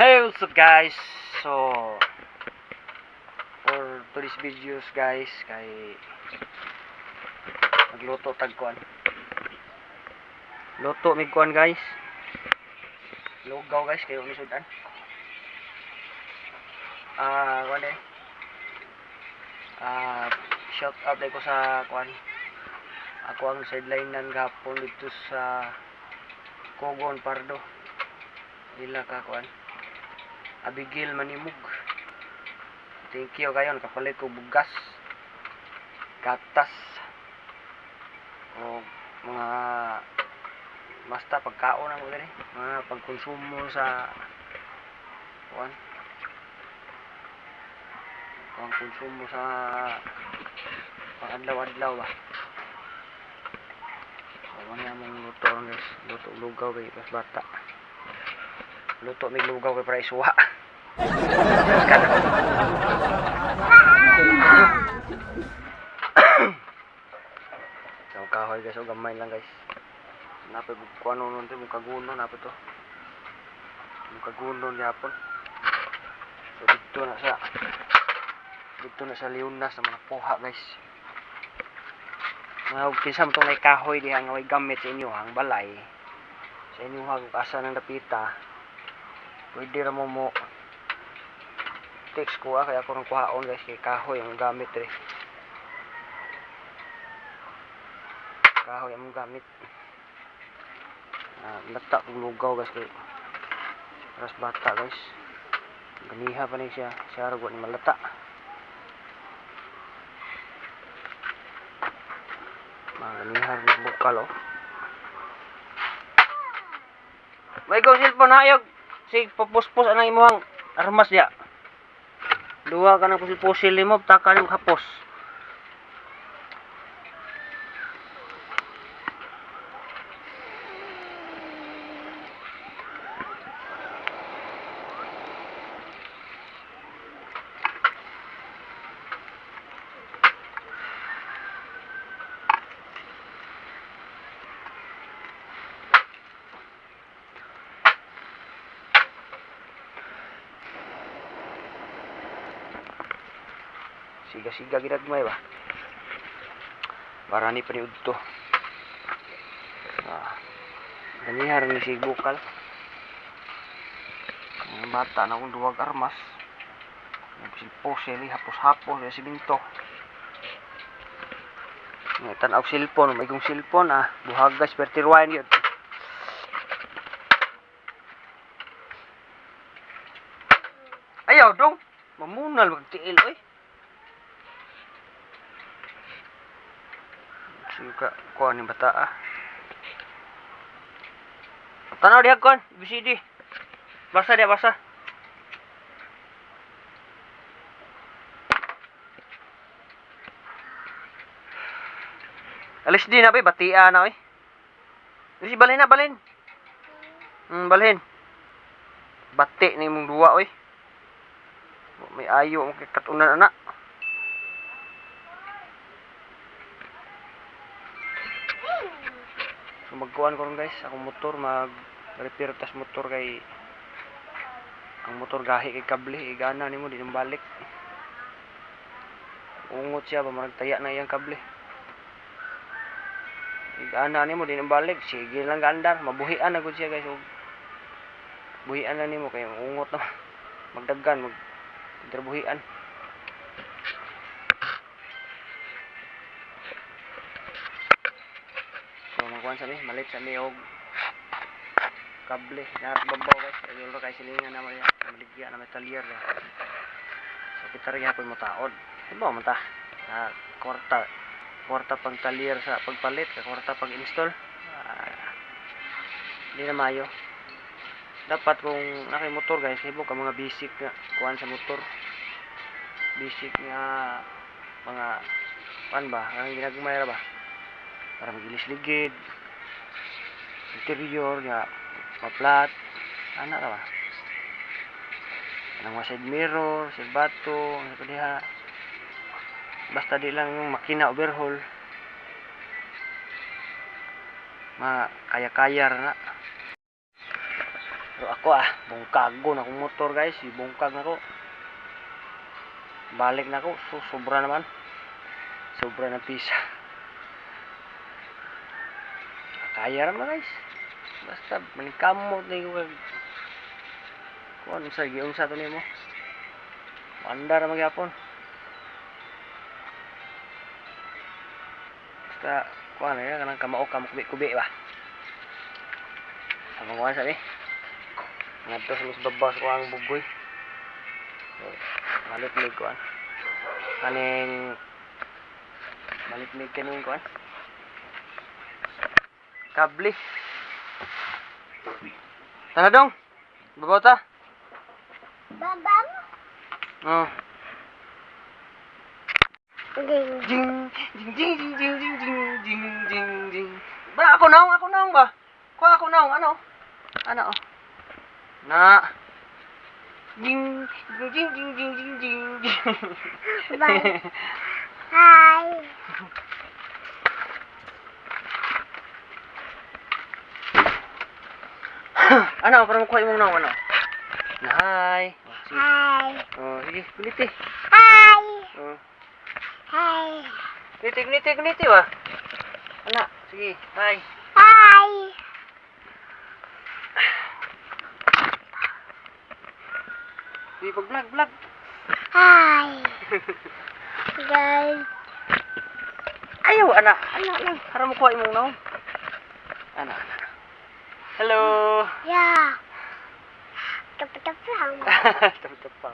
Hey, what's up, guys? So, for today's videos, guys, kay magluto tag kuan. Luto mig kuan, guys. Lugaw, guys, kayo misudan. Ah, kuan eh. Ah, shout out ko sa kuan. Ako ang sideline gahapon dito sa Kogon Pardo. Ila ka kuan. Abigail Manimug. Thank you kayo, nakapalit ko bugas, gatas, o mga basta pagkaon na mo diri, mga pagkonsumo sa kuan. Pang konsumo sa pang adlaw-adlaw ba. So, ano among luto ron, guys, luto lugaw kay pas bata. Luto mig lugaw kay para isuha. Kana. So kahoy, guys, o gamay lang, guys. Napay kuano nun to, mong kaguno napay to. Mong kaguno gyapon. So dito na sa Leonas na mga puha, guys. Nga og kinsa man tong nay kahoy diha nga way gamit sa inyohang balay. Sa inyohang asa ng dapita. Pwede ra mo mo text ko ah, kaya ako rong kuhaon, guys, kay kahoy ang gamit re. Kahoy ang gamit. Ah, lata kog lugaw, guys, kay ras bata, guys. Ganiha pa ni siya, siya ra ni malata. Mga ganiha ni bukal oh. May go cellphone hayog. Sig papuspos anang imong armas diya. Duha ka ng pusil-pusil nimo, taka nimo hapos. Siga-siga ginagmay ba. Barani pa ni udto. Ah. Ganihar ni si bukal. Ang bata na kung duwag armas. Pusil-pusil, hapos-hapos, ya siminto. Nga tan-aw cellphone, may kong cellphone ah, buhagas pertirwayan yun. Ayaw dong, mamunal magtiil oy. Sige ka, kuha ni bata ah. Tanaw diha kuan, BCD. Basa diha, basa. Alis di na ba, batia na oy. Alis, balhin na, balhin. Balhin. Bati na imong duwa oy. May ayo mo kay katunan ana. So magkuan ko ron, guys, akong motor, mag repair tas motor kay ang motor gahi kay kable, igana nimo di nang balik. Ungot siya ba, marag taya na iyang kable. Igana nimo di nang balik, sige lang gandar, mabuhian na gud siya, guys. Og buhian na nimo kay ungot na magdaggan mag buhian. So magkuan sa mi, malit sa mi og kable na babaw, guys. Ayun ra kay silingan na mali maligya na may talyer ra. So kita ra gyapon mo taod. Diba man ta? Ah, kwarta kwarta pang talyer sa pagpalit, kwarta pag install. Ah, di na mayo. Dapat kung nakay motor, guys, hibo ka mga basic nga kuan sa motor. Basic nga mga kuan ba, ang ginagmay ra ba? Para magilis ligid, interior nga maplat, ana ra ba? Anang mga side mirror, side bato, ano pa diha. Basta di lang yung makina overhaul. Ma kaya-kaya ra na. Pero ako bungkago na akong motor, guys. Ibungkag na ko. Balik na ako. So, sobra naman. Sobra na pisa. Kaya naman, guys. Basta maningkamot na ko kag kuan sa giunsa to nimo. Andar ra magyapon. Basta kuan na kanang kamao ka kubi-kubi ba. Sa mga sa ni. Ngadto sa mas baba sa kuang bugoy. So, malit mig kuan. Kaning malit mig kaning kuan. Kable. Tara dong. Babaw ta. Bam-bam. Oh. Ding. Jing jing jing jing jing jing jing jing jing jing. Ba ako naong ba? Kuha ako naong ano? Ano oh? Na. Jing jing jing jing jing jing jing. Jing. Bye. Hi. Ano para makuha imong naong ano? Na hi. Oh, sige. Hi. Oh, sige, kuniti. Hi. Oh. Hi. Kuniti, kuniti, kuniti ba? Ana, sige. Hi. Hi. Sige, pag-vlog, vlog. Hi. Guys. Ayaw, ana. Ana lang. Para makuha imong naong. Ana, ana. Hello. Yeah. Tap-tap lang. Tap-tapam.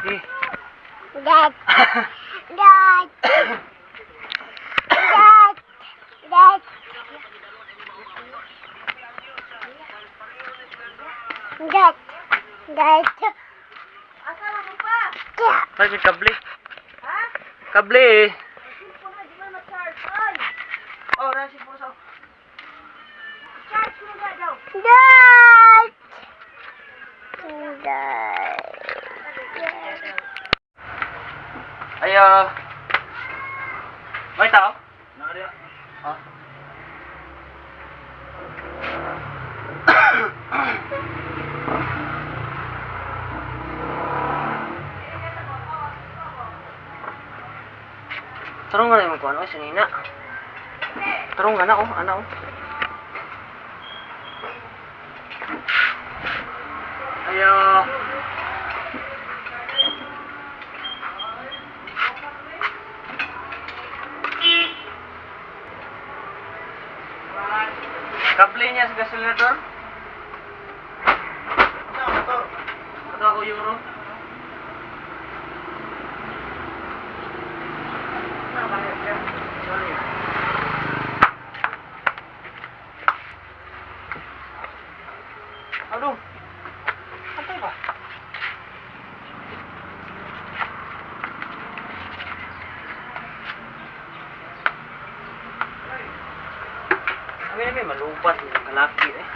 Eh. Dad. Dad. Dad. Dad. Dad. Dad. Asa lang mo pa? Yeah. Ay, may kable. Ha? Kable eh. Cellphone na, di ba ma-charge? Ay! Oh, nasi po sa. Charge mo na daw. Dad. Dad. Ay, may tao? Ah. Tarong nga na yung kuwan, oy, sinina. Tarong nga na, oh, ana, oh. Ayo. Kable niya sa gasolinator? Ito ako euro. Aduh. Antay ba? Kami na may malubat ng kalaki eh.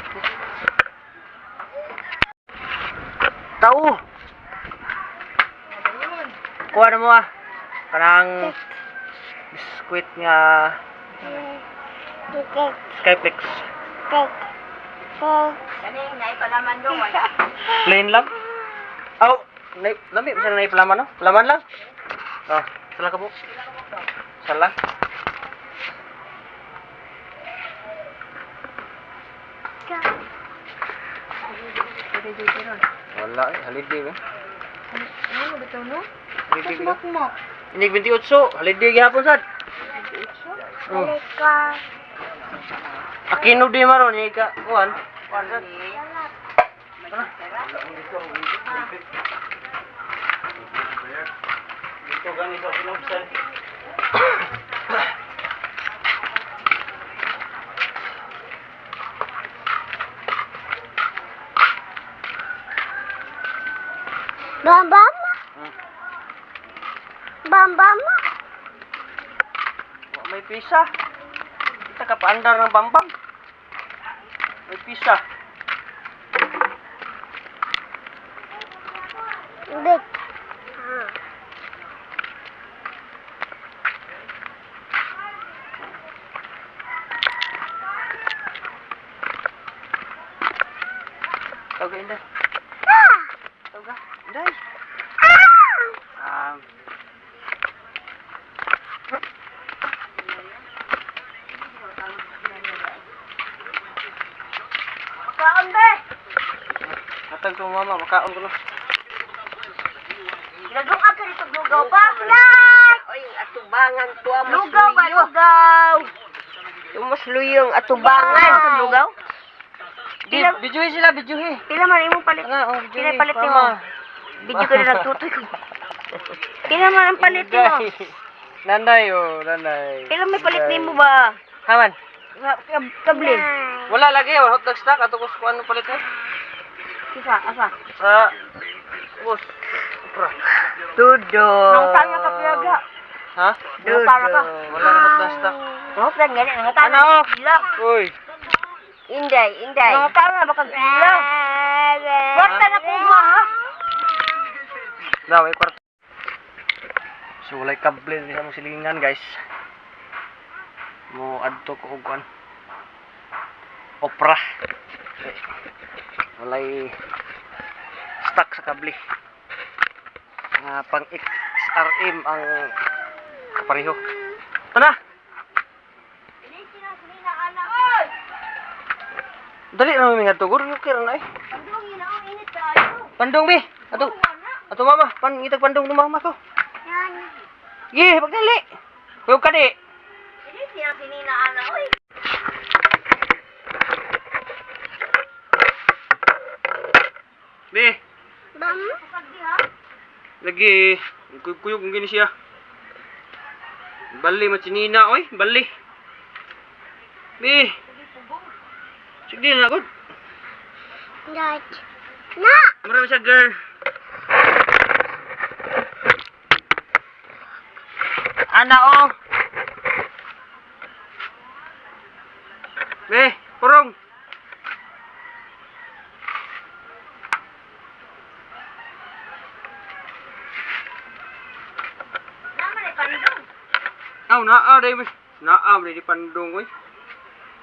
Tao! Kuha na mo ah. Kanang biskwit nga Skyflex. Kaning, naipalaman doon. Wala. Plain lang. Aw, oh, lami sa na iplaman no? Laman lang. Oh, sala ka po. Sala. Wala eh, holiday eh. Ano ba ito, no? Holiday ba? Mo. Inig 28, holiday gihapon sad. Oh. Aquino di maron ni ka kuan. Kuan sad. Dito gani sa kinubsan. Bam bam. Bam bam. Wa may pisa. Kita ka paandar ng bambang. May pisa. Bit. Tawag Inday. Ah! Tawag Inday. Ah! Makaon be. Hatag ko mama, makaon ko no. Ginagluag ka dito lugaw pa. Night! Oy, atubangan tuwa mas Lugaw ba luyo. lugaw? Mas luyo ang atubangan. Ano lugaw? Di, bidyuhi sila, bidyuhi. Pila man imong palit? Nga, oh, bidyuhi. Pila palit nimo? Mama. Video ko na nagtutoy ko. Pila man ang palit nimo? Inday. Nanay, oh, nanay. Pila may palit nimo ba? Haman. Kable. Wala lagi, wala hotdog stock. Ato ko sa ano palit eh. Kisa asa? Sa, bus. Opra. Tudo. Nang tanga ka piyaga. Ha? Nang tanga ka. Wala na hotdog stock. Oh, plan gani nang tanga. Ano? Pila. Uy. Inday, inday. Nang tanga baka pila. Kwarta na kuma ha. Na, may kwarto. So, walay kable din sa mong silingan, guys. Mo adto ko og kuan. Opra. Eh, walay stock sa kable. Nga pang XRM ang kapareho. Tara! Dali na mi ngadto gud, okay ra na eh. Pandong yun ang init kaayo. Pandong bi. Ato. Ato mama, pan ngitag pandong no mama ko. Ye, pagdali. Kuyog ka di. Ini siya sinina ana oy. Bi, Bam? lagi kuyog kung gini siya. Bali machinina oy, bali. Bi. Sige na gud. Night. Na! Marami siya girl. Ana oh. Be, purong. Naman ay pandong. Aw, naa day. Naa day di pandong oy.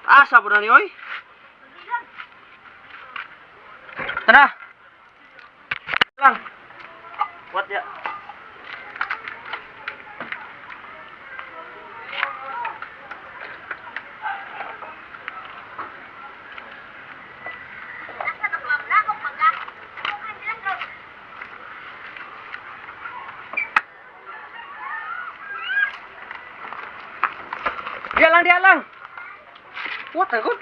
Asa po na ni oy? Tara. Lang. What ya? Dia lang, dia lang. What the good?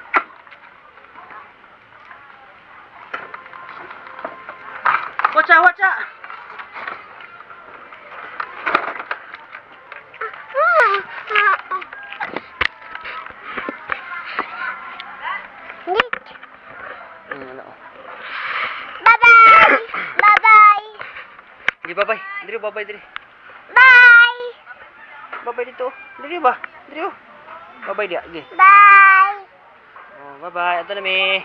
Watch out, watch out. Night. Ano? Bye-bye! Bye-bye! Di babay. Diri babay diri. Bye! Babay dito. Diri ba? Diri oh. Babay dia. Ge. Bye! Oh, bye-bye. Ato na mi.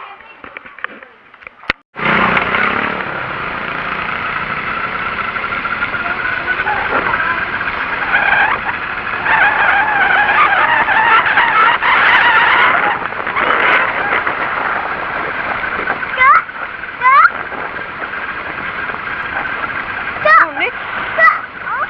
Go! Go! Go! Nick. Go! Oh.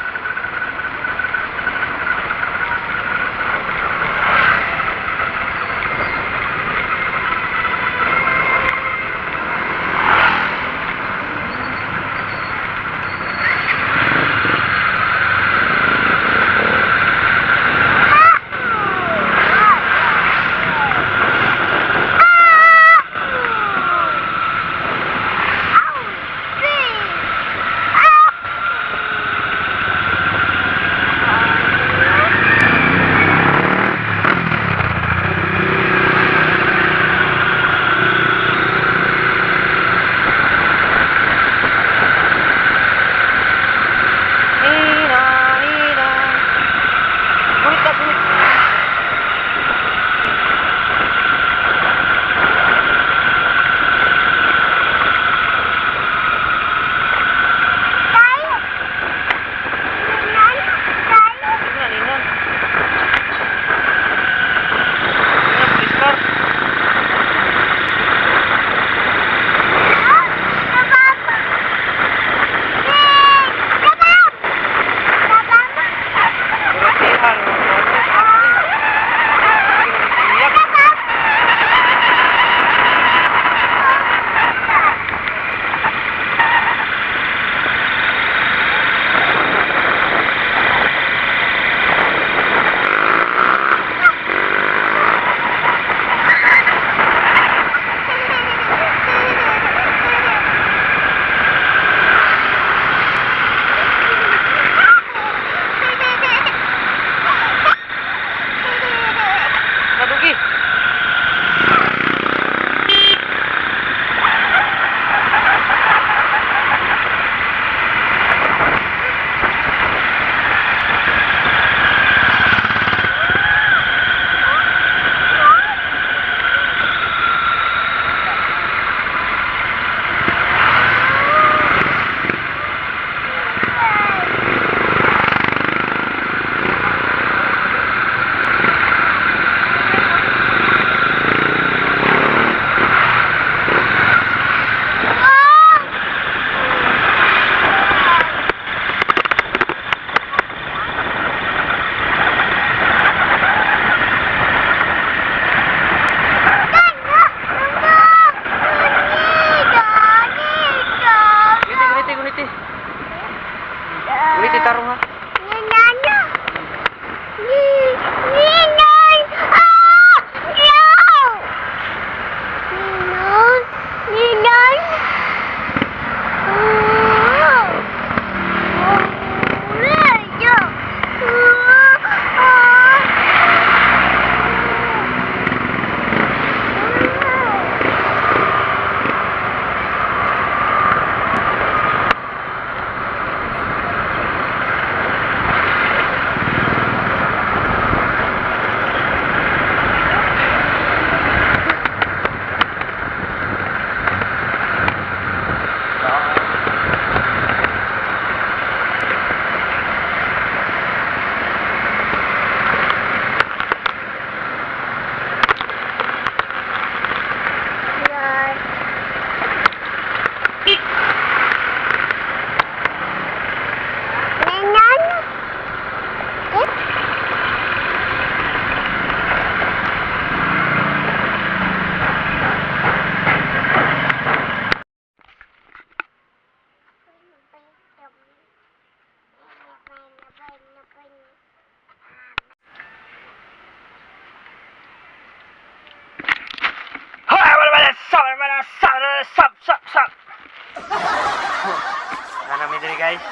guys.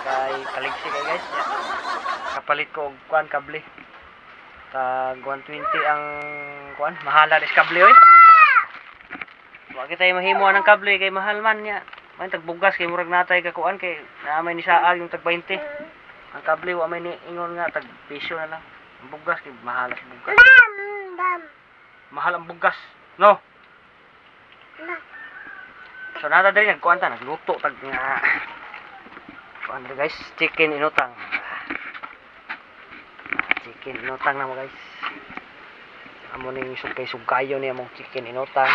Kay kaligsi kay guys. Ya. Kapalit ko og kuan kable. Tag 120 ang kuan, mahala dis kable oy. Wa kita mahimo ang kable kay mahal man niya. May tagbugas kay murag natay ka kuan kay naa may ni saag yung tag 20. Ang kable wa may ni ingon nga tag piso na lang. Ang bugas kay mahal ang bugas. Bam, bam. Mahal ang bugas. No. Na. So nata diri nagkuan ta nagluto tag nga. Kuan diri guys, chicken inutang. Chicken inutang na mo guys. Amo ning sugkay sugkayo ni among chicken inutang.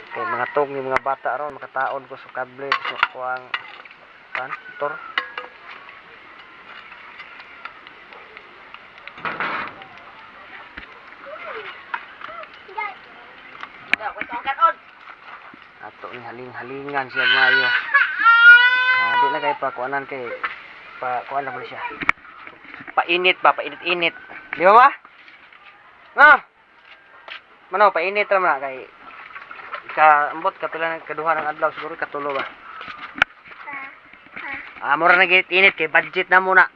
Kay mga tog ni mga bata ron makataon ko sa kable so kuang kan motor. Ato ni haling-halingan siya maayo. Ah, di lang kay pa kuanan kay pa kuan lang man siya. Painit ba, painit-init. Di ba ma? No. Mano painit ra man na kay ka ambot kapila ng kaduha ng adlaw siguro katulo ba. Ah, mura na init kay budget na muna.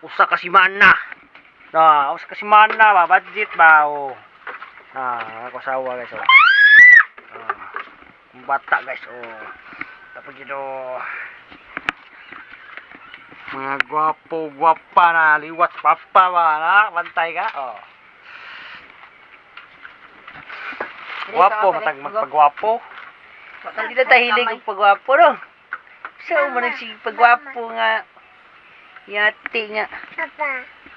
Usa ka semana. Na, usa ka semana ba budget ba oh. Ah, ako sawa guys oh. Ah, bata guys oh. Tapos gito mga gwapo gwapa na liwat papa ba na bantay ka oh. Gwapo matag magpagwapo. Hindi na tayo hilig og pagwapo no. So man ang sige pagwapo nga yati nga. Papa,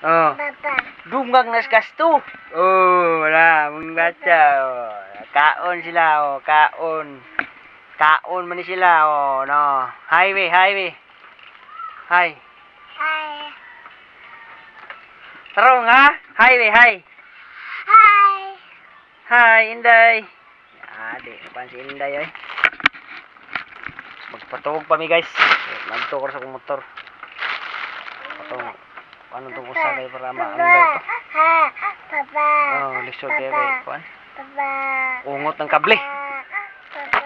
Oh. papa. Dungag na kasto. Oh, wala mong bata. Oh. Kaon sila oh, kaon. Kaon man ni sila oh, no. Highway, highway. Hi. Hi. Tarong ha? Highway, hi. Hi. Hi, Inday. Ah, di pa si Inday ay. Magpatuog pa mi guys. Nagto ko sa akong motor. Patong. Ano to usa kay para maandar to. Ha, papa. Oh, lisod kay kay kuan. Papa. Ungot ng kable. Papa.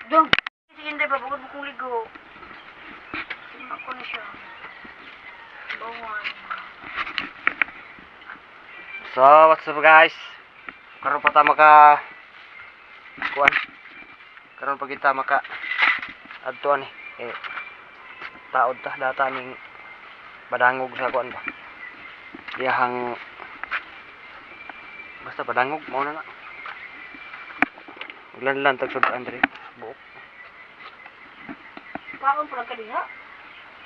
Dong. Sige, Inday, babagod mo kong ligo. Ako na siya. Bawan. So, what's up guys? Karon pa ta maka kuan. Karon pa kita maka adto ani eh taod ta data ning badangog sa kuan ba. Iyahang basta badangog mao na na. Maglanlan tag sud-an diri buok. Kaon pa lang ka diha.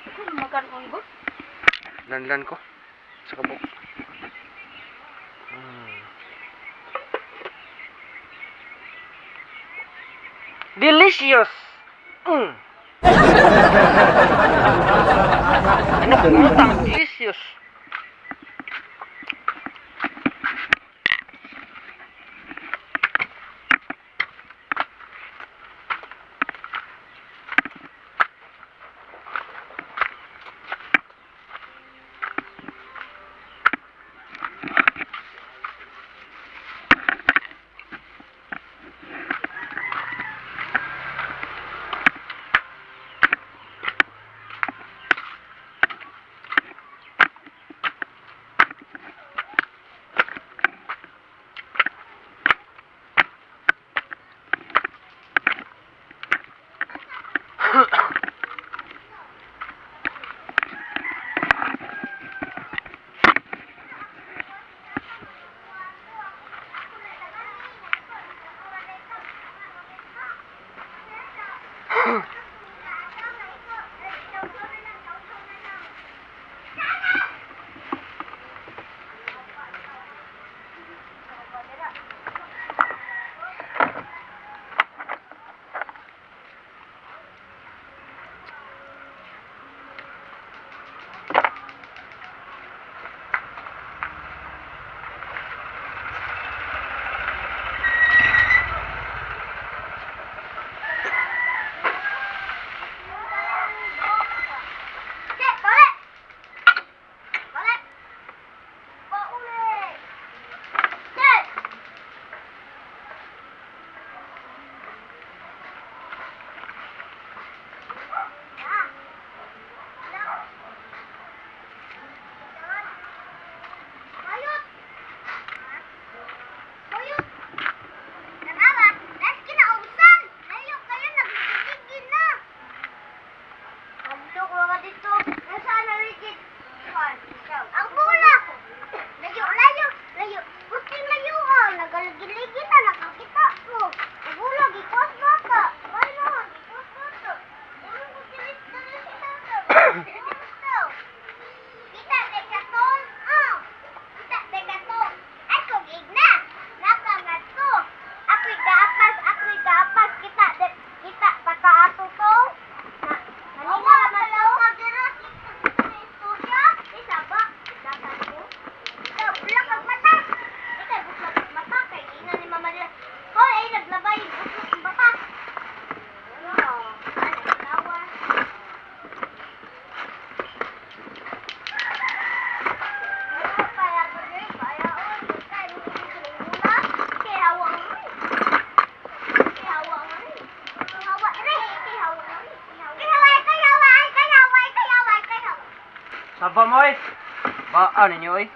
Ako na magkaroon ko. Lanlan ko sa kabuk. Delicious. Ano kung utang? Delicious. Baan ninyo eh.